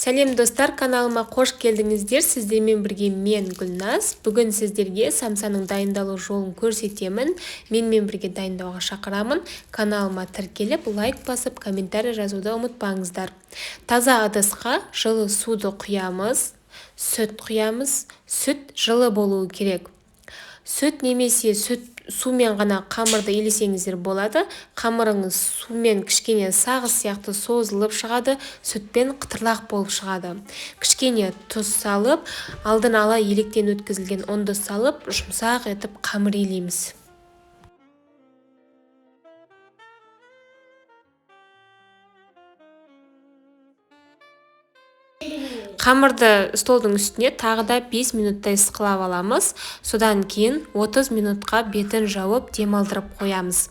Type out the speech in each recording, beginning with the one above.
Сәлем достар, каналыма қош келдіңіздер. Сіздермен бірге мен Гүлназ. Бүгін сіздерге самсаның дайындалу жолын көрсетемін. Менімен бірге дайындауға шақырамын. Каналыма тіркеліп, лайк басып, комментарий жазуды ұмытпаңыздар. Таза ыдысқа жылы суды құямыз, сүт құямыз. Сүт жылы болуы керек. Сүт немесе сүт сумен ғана қамырды елесеңіздер болады. Қамырыңыз сумен кішкене сағыз сияқты созылып шығады, сүтпен қытырлақ болып шығады. Кішкене тұз салып, алдын ала електен өткізілген ұнды салып, жұмсақ етіп қамыр елейміз. Қамырды столдың үстіне тағы да 5 минуттай ысқылап аламыз. Содан кейін 30 минутқа бетін жауып демалдырып қоямыз.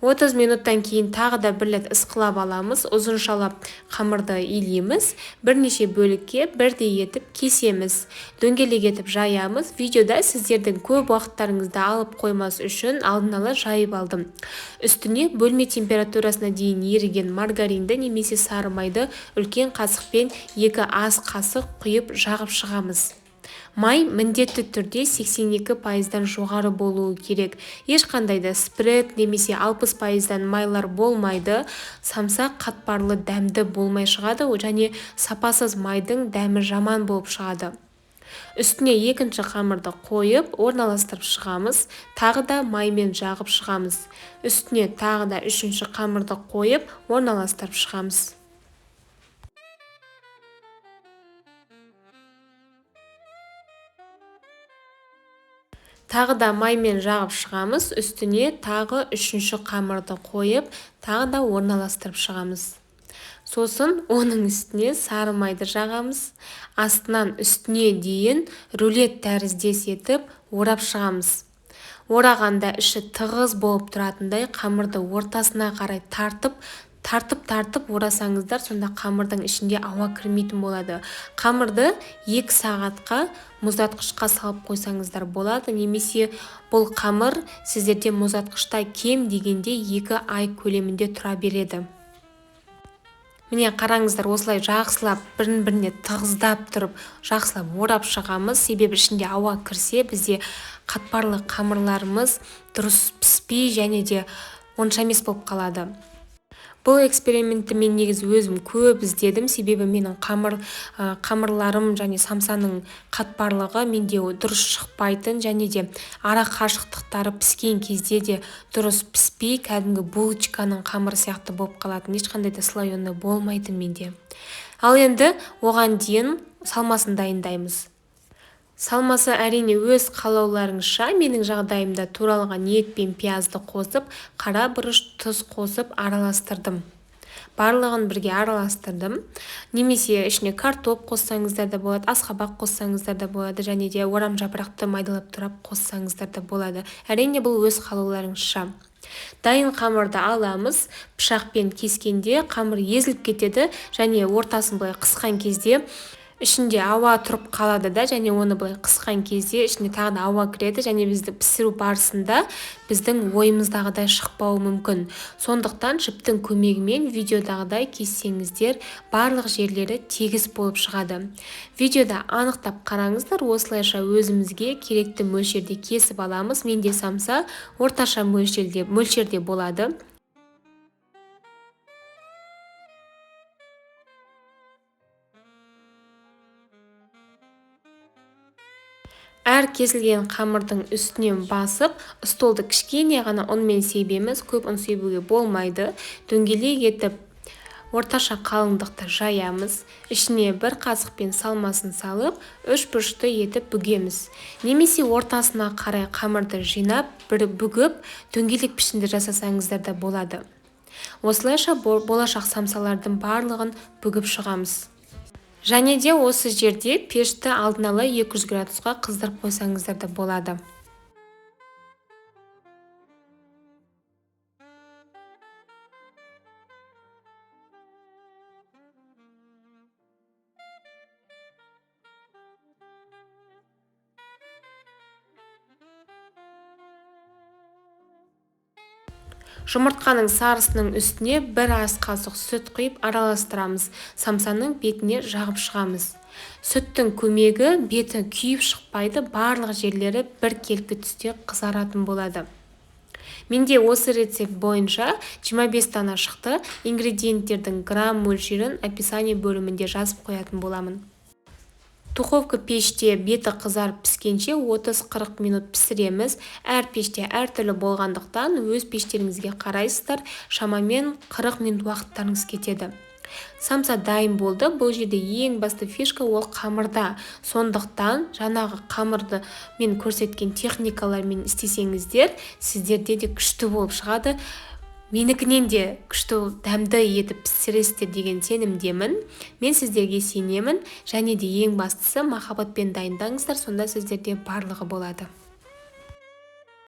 30 минуттан кейін тағы да бір рет ысқылап аламыз. Ұзыншалап қамырды илейміз. Бірнеше бөлікке бірдей етіп кесеміз. Дөңгелек етіп жаямыз. Видеода сіздердің көп уақыттарыңызды алып қоймас үшін алдын ала жайып алдым. Үстіне бөлме температурасына дейін еріген маргаринді немесе сары майды үлкен қасықпен 2 ас қасық құйып жағып шығамыз. Май міндетті түрде 82%-дан жоғары болуы керек. Ешқандай да спред немесе 60%-дан майлар болмайды. Самса қатпарлы дәмді болмай шығады және сапасыз майдың дәмі жаман болып шығады. Үстіне екінші қамырды қойып, орналастырып шығамыз. Тағы да маймен жағып шығамыз. Үстіне тағы да үшінші қамырды қойып, орналастырып шығамыз. Тағы да маймен жағып шығамыз, үстіне тағы үшінші қамырды қойып, тағы да орналастырып шығамыз. Сосын оның үстіне сары майды жағамыз, астынан үстіне дейін рулет тәріздес етіп орап шығамыз. Орағанда іші тығыз болып тұратындай қамырды ортасына қарай тартып, тартып орасаңыздар, сонда қамырдың ішінде ауа кірмейтін болады. Қамырды 2 сағатқа мұздатқышқа салып қойсаңыздар болады, немесе бұл қамыр сіздерде мұздатқышта кем дегенде 2 ай көлемінде тұра береді. Міне қараңыздар, осылай жақсылап бірін-біріне тығыздап тұрып, жақсылап орап шығамыз. Себебі ішінде ауа кірсе, бізде қатпарлы қамырларымыз дұрыс піспей және де онша емес болып қалады. Бұл экспериментті мен негізі өзім көп іздедім, себебі менің қамырларым және самсаның қатпарлығы менде дұрыс шықпайтын және де ара қашықтықтары піскен кезде де дұрыс піспей, кәдімгі булочканың қамыры сияқты болып қалатын, ешқандай да слоеный болмайтын менде. Ал енді оған дейін салмасын дайындаймыз. Салмасы әрине өз қалауларыңызша, менің жағдайымда туралған ет пен пиязды қосып, қара бұрыш, тұз қосып араластырдым. Барлығын бірге араластырдым. Немесе ішіне картоп қоссаңыздар да болады, асқабақ қоссаңыздар да болады, және де орам жапырақты майдалап турап қоссаңыздар да болады. Әрине бұл өз қалауларыңызша. Дайын қамырды аламыз, пышақпен кескенде қамыр езіліп кетеді және ортасын былай қысқан кезде ішінде ауа тұрып қалады да, және оны былай қысқан кезде ішінде тағы да ауа кіреді және бізді пісіру барысында біздің ойымыздағыдай шықпауы мүмкін. Сондықтан жіптің көмегімен видеодағыдай кессеңіздер барлық жерлері тегіс болып шығады. Видеода анықтап қараңыздар, осылайша өзімізге керекті мөлшерде кесіп аламыз. Менде самса орташа мөлшерде болады. Әр кесілген қамырдың үстінен басып, столды кішкене ғана ұнмен себеміз, көп ұн себуге болмайды. Дөңгелек етіп орташа қалыңдықты жаямыз. Ішіне бір қасықпен салмасын салып, үш бұрышты етіп бүгеміз. Немесе ортасына қарай қамырды жинап, бір бүгіп, дөңгелек пішінді жасасаңыздар да болады. Осылайша болашақ самсалардың барлығын бүгіп шығамыз. Және де осы жерде пешті алдын ала 200 градусқа қыздырып қойсаңыздар да болады. Жұмыртқаның сарысының үстіне 1 ас қасық сүт құйып араластырамыз. Самсаның бетіне жағып шығамыз. Сүттің көмегі беті күйіп шықпайды, барлық жерлері біркелкі түсте қызаратын болады. Менде осы рецепт бойынша 25 дана шықты. Ингредиенттердің грамм мөлшерін описание бөлімінде жазып қоятын боламын. Духовка пеште беті қызарып піскенше 30-40 минут пісіреміз. Әр пеште әртүрлі болғандықтан өз пештеріңізге қарайсыздар, шамамен 40 минут уақыттарыңыз кетеді. Самса дайын болды. Бұл жерде ең басты фишка ол қамырда. Сондықтан жаңағы қамырды мен көрсеткен техникалармен істесеңіздер, сіздерде де күшті болып шығады. Менікінен де күшті дәмді етіп пісіресіздер деген сенімдемін. Мен сіздерге сенемін. Және де ең бастысы махаббатпен дайындаңыздар, сонда сіздерде барлығы болады.